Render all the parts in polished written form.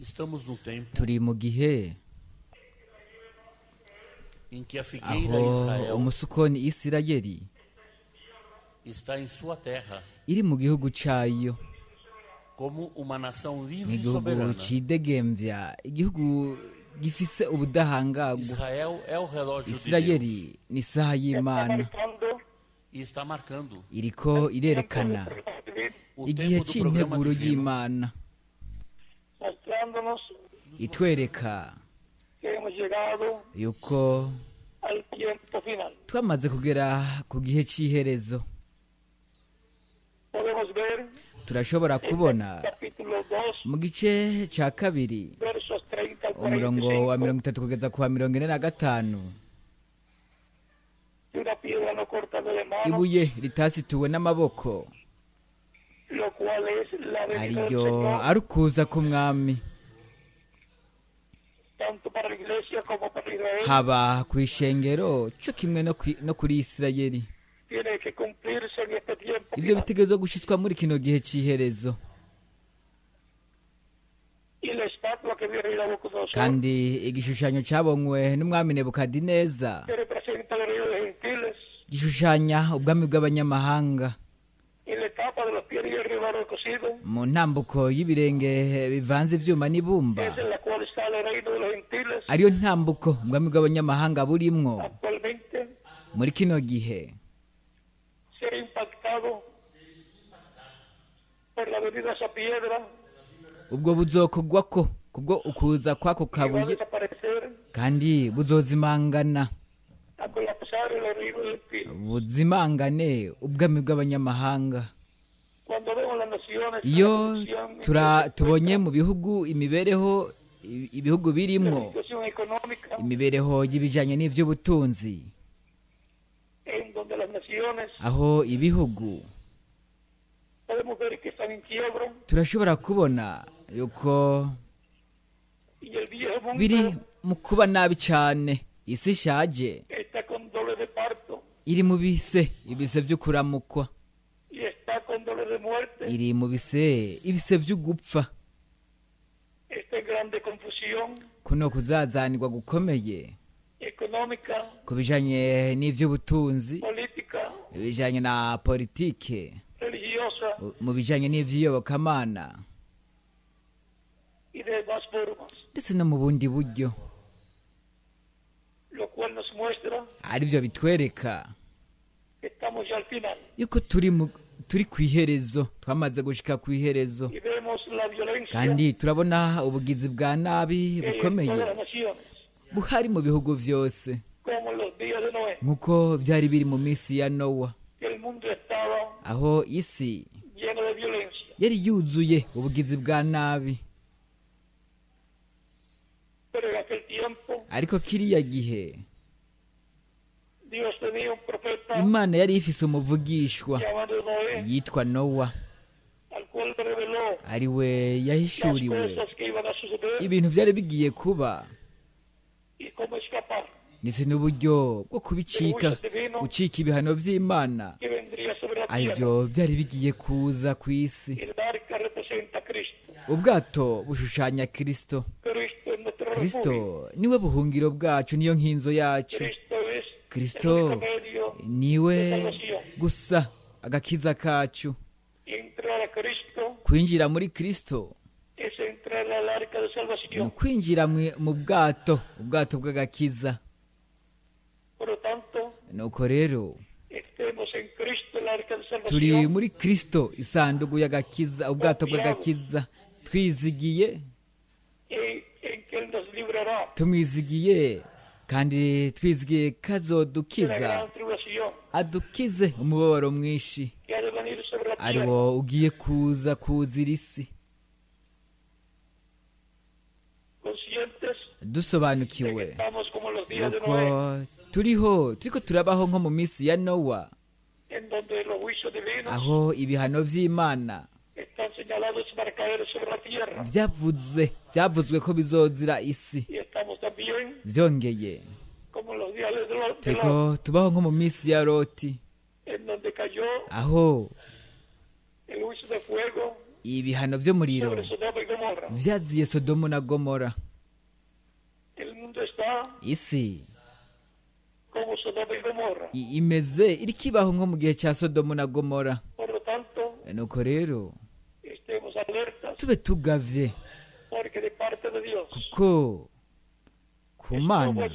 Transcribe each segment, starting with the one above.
Estamos no tempo Turi mu gihe em que a figueira aho Israel umusukoni Isirayeli está em sua terra iri mu gihugu cayo, como uma nação livre e igihugu soberana. cidegembya, igihugu gifise ubudahangarwa. Israel é o relógio de Deus Isirayeli ni isaha y'Imana, marcando e está marcando iriko irerekana o igihe tempo do programa c'integuro divino y'Imana, mostrándonos itwereka que hemos llegado yuko al tiempo final. twamaze kugera ku gihe c'iherezo. Podemos ver Turashobora kubona capítulo 2, mu gice ca kabiri versos 30 al umurongo wa 45, 30 kugeza ku wa 45, de una piedra no cortada de mano, ibuye ritasituwe n'amaboko, lo cual es la venida del ariryo Señor, ari ukuza k'umwami, tanto para la iglesia como para Israel, haba kw'ishengero co kimwe no kuri Isirayeli. tiene que cumplirse en este tiempo Ivyo final. bitegerezwa gushitswa muri kino gihe c'iherezo. Y la estatua que vio el rey Nabucodonosor, Kandi igishushanyo cabonywe n'umwami Nebukadineza que representa el reino de los gentiles, gishushanya ubwami bw'abanyamahanga. y la etapa de los pies de hierro y barro cocido, Mu ntambuko y'ibirenge bivanze ivyuma n'ibumba, es en la cual está el reino de los gentiles ariyo ntambuko ubwami bw'abanyamahanga burimwo actualmente, muri kino gihe, será impactado por la venida de esa piedra ubwo buzokogwako kubwo ukuza kw'ako y va a kabuye, desaparecer kandi buzozimangana, a colapsar el reino gentil. buzimangane ubwami bw'abanyamahanga. Cuando vemos las naciones, la Iyo corrupción en que se tubonye encuentran, mu bihugu imibereho ibihugu la birimwo, situación económica imibereho y'ibijanye n'ivy'ubutunzi, en donde las naciones aho ibihugu podemos ver que están en quiebra turashobora kubona yuko y el viejo mundo biri mu kuba nabi cane. Isi ishaje está con dolor de parto iri mu bise ibise vy'ukuramukwa, y está con dolor de muerte, iri mu bise ibise vy'ugupfa. está en grande confusión Kuno kuzazanirwa gukomeye económica, ku bijanye n'ivy'ubutunzi, política, ibijanye na politike, religiosa mu bijanye n'ivy'iyobokamana, y de demás formas, ndetse no mu bundi buryo, lo cual nos muestra arivyo bitwereka que estamos ya al final yuko turi kw'iherezo, twamaze gushika kw'iherezo. y vemos la violencia Kandi turabona ubugizi bwa nabi que hay en bukomeye todas las naciones, buhari mu bihugu vyose, como en los días de Noé, nk'uko vyari biri mu minsi ya Nowa, que el mundo estaba aho isi lleno de violencia. yari yuzuye ubugizi bwa nabi. Pero en aquel tiempo Ariko kiriya gihe Dios tenía un profeta Imana yari ifise umuvugishwa llamado Noé, yitwa Nowa, al cual le reveló ari we las yahishuriwe cosas que iban a suceder ibintu vyari bigiye kuba, y cómo escapar ndetse n'uburyo bwo kubicika, gucika ibihano vy'Imana que vendría sobre la tierra. arivyo vyari bigiye kuza kw'isi. El arca representa a Cristo. Ubwato bushushanya Kristo. Cristo es nuestro Kristo refugio. niwe buhungiro bwacu, niyo nkinzo yacu. Cristo es el Kristo único medio niwe gusa agakiza kacu. Entrar a Cristo Kwinjira muri Kristo es entrar al arca de ni salvación. ukwinjira mu bwato, ubwato bw'agakiza. Por lo tanto, Nuko rero estemos en Cristo, el arca de turi salvación, muri Kristo, isanduku y'agakiza, ubwato bw'agakiza, twizigiye, y en que Él nos librará tumwizigiye kandi twizigiye de la kazodukiza, gran tribulación adukize umubabaro mwinshi que ha de venir sobre la tierra. ariwo ugiye kuza kuzira isi. Conscientes de que Dusobanukiwe estamos como en los días de yuko Noé, turiho turiko turabaho nko mu minsi ya Nowa, en donde los juicios divinos aho ibihano vy'Imana están señalados para caer sobre la tierra. vyavuzwe ko bizozira isi. Y estamos también Vyongeye como en los días de Lot, turiko tubaho nko mu minsi ya Loti, en donde cayó aho el juicio de fuego ibihano vy'umuriro sobre Sodoma y Gomorra. Vyaziye Sodomu na Gomora. Isi imeze iriko ibaho nko mu gihe cya Sodomu na Gomora. Nuko rero tube tugavye, kuko ku Mana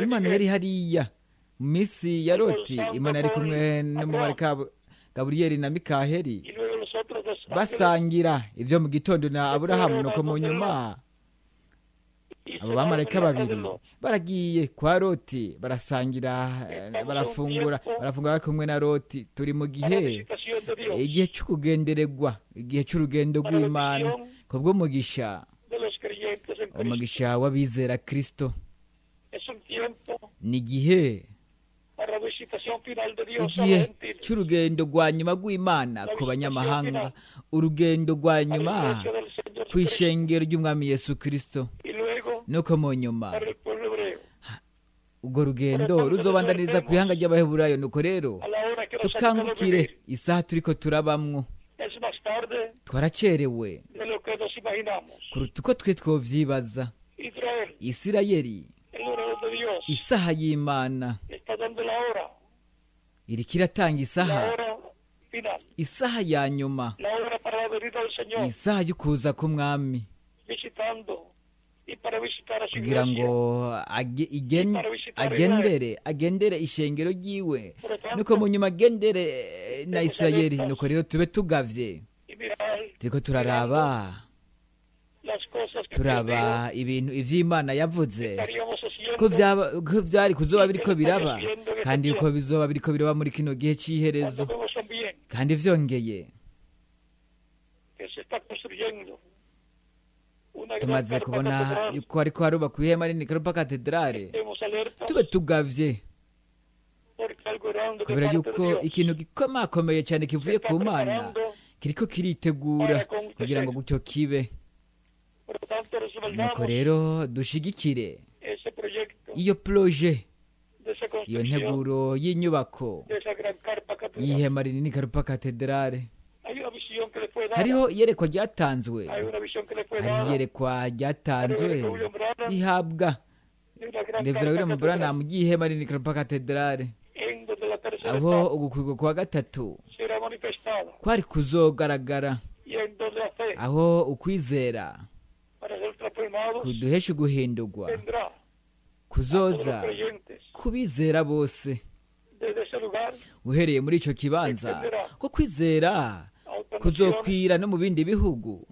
Imana yari hariya mu minsi ya Loti. Imana yari kumwe n'umumarayika Gaburiyeli na Mikaheli basangira ivyo mu gitondo na Aburahamu. Nuko mu nyuma abo bamarayika babiri baragiye kwa Loti, barasangira, barafungura bari kumwe na Loti. Turi mu gihe, igihe cy'ukugendererwa, igihe cy'urugendo rw'Imana kubw'umugisha, umugisha w'abizera Kristo. Ni igihe cy'urugendo rwa nyuma rw'Imana ku banyamahanga, urugendo rwa nyuma ku ishengero ry'Umwami Yesu Kristo. Nuko mu nyuma urwo rugendo ruzobandaniriza ku ihanga ry'Abaheburayo. Nuko rero tukangukire isaha turiko turabamwo. Twaracerewe kuruta uko twe twovyibaza. Isirayeli, isaha y'Imana iriko iratanga isaha, isaha ya nyuma, isaha y'ukuza k'Umwami, kugira ngo agendere ishengero ryiwe, nuko mu nyuma agendere na Isirayeli. Nuko rero tube tugavye, turiko turaraba ibintu ivy'Imana yavuze ko vyari kuzoba biriko biraba, kandi uko bizoba biriko biraba muri kino gihe c'iherezo. Kandi vyongeye tumaze kubona yuko hariko harubakwa ihema rinini Karupa Katedrale. Tube tugavye, kubera yuko ikintu gikomakomeye cyane kivuye ku Mana kiriko kiritegura kugira ngo gutyo kibe. Nuko rero dushigikire iyo proje, iyo nteguro y'inyubako y'ihema rinini Karupa Katedrale. Hariho iyerekwa ryatanzwe, hariho iyerekwa ryatanzwe rihabwa Reverend William Branham ry'ihema rinini Karupa Katedrale, aho ugukwigwa kwa gatatu kwari kuzogaragara, aho ukwizera kuduhesha uguhindurwa kuzoza kubizera bose. Uhereye muri ico kibanza ko kwizera kuzokwira no mu bindi bihugu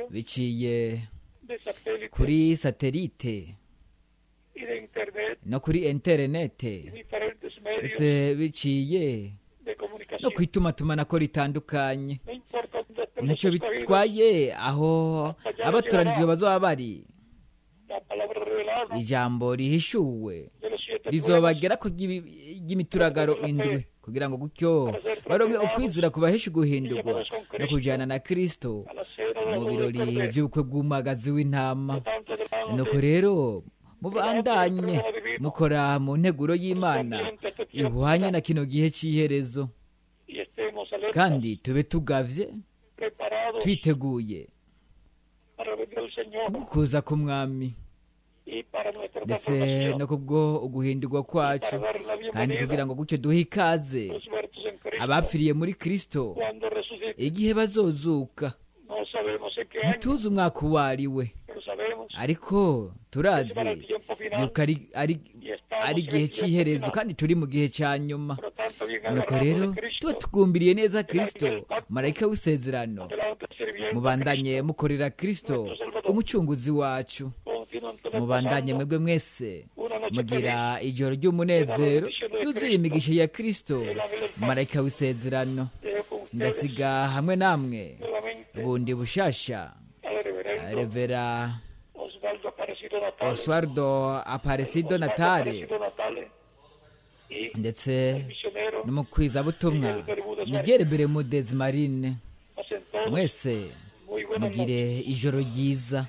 biciye kuri satelite no kuri interinete, ndetse biciye no kwitumatumanako ritandukanye. Ntacyo bitwaye aho abatoranijwe bazoba bari, ijambo rihishuwe rizobagera ku ry'imituragaro indwi, kugira ngo gutyo baronke ukwizera kubahesha uguhindurwa no kujana na Kristo mu birori vy'ubukwe bw'umwagazi w'intama. Nuko rero mubandanye mukora mu nteguro y'Imana ihwanye na kino gihe c'iherezo, kandi tube tugavye, twiteguye kuza k'Umwami ndetse no kubwo uguhindurwa kwacu, kandi kugira ngo gutyo duhe ikaze abapfiriye muri Kristo igihe bazozuka. Ntituzi umwaka uwo ari we, ariko turazi yuko ari igihe cy'iherezo, kandi turi mu gihe cya nyuma. Nuko rero tuba tugumbiriye neza Kristo, marayika w'isezerano. Mubandanye mukorera Kristo umucunguzi wacu. Mubandanye mwebwe mwese mugira ijoro ry'umunezero ryuzuye imigisha ya Kristo, marayika w'isezerano. Ndasiga hamwe namwe bundi bushasha Revera Oswaldo Aparecido Natale ndetse n'umukwizabutumwa Miguel Bermudez Marine. Mwese mugire ijoro ryiza.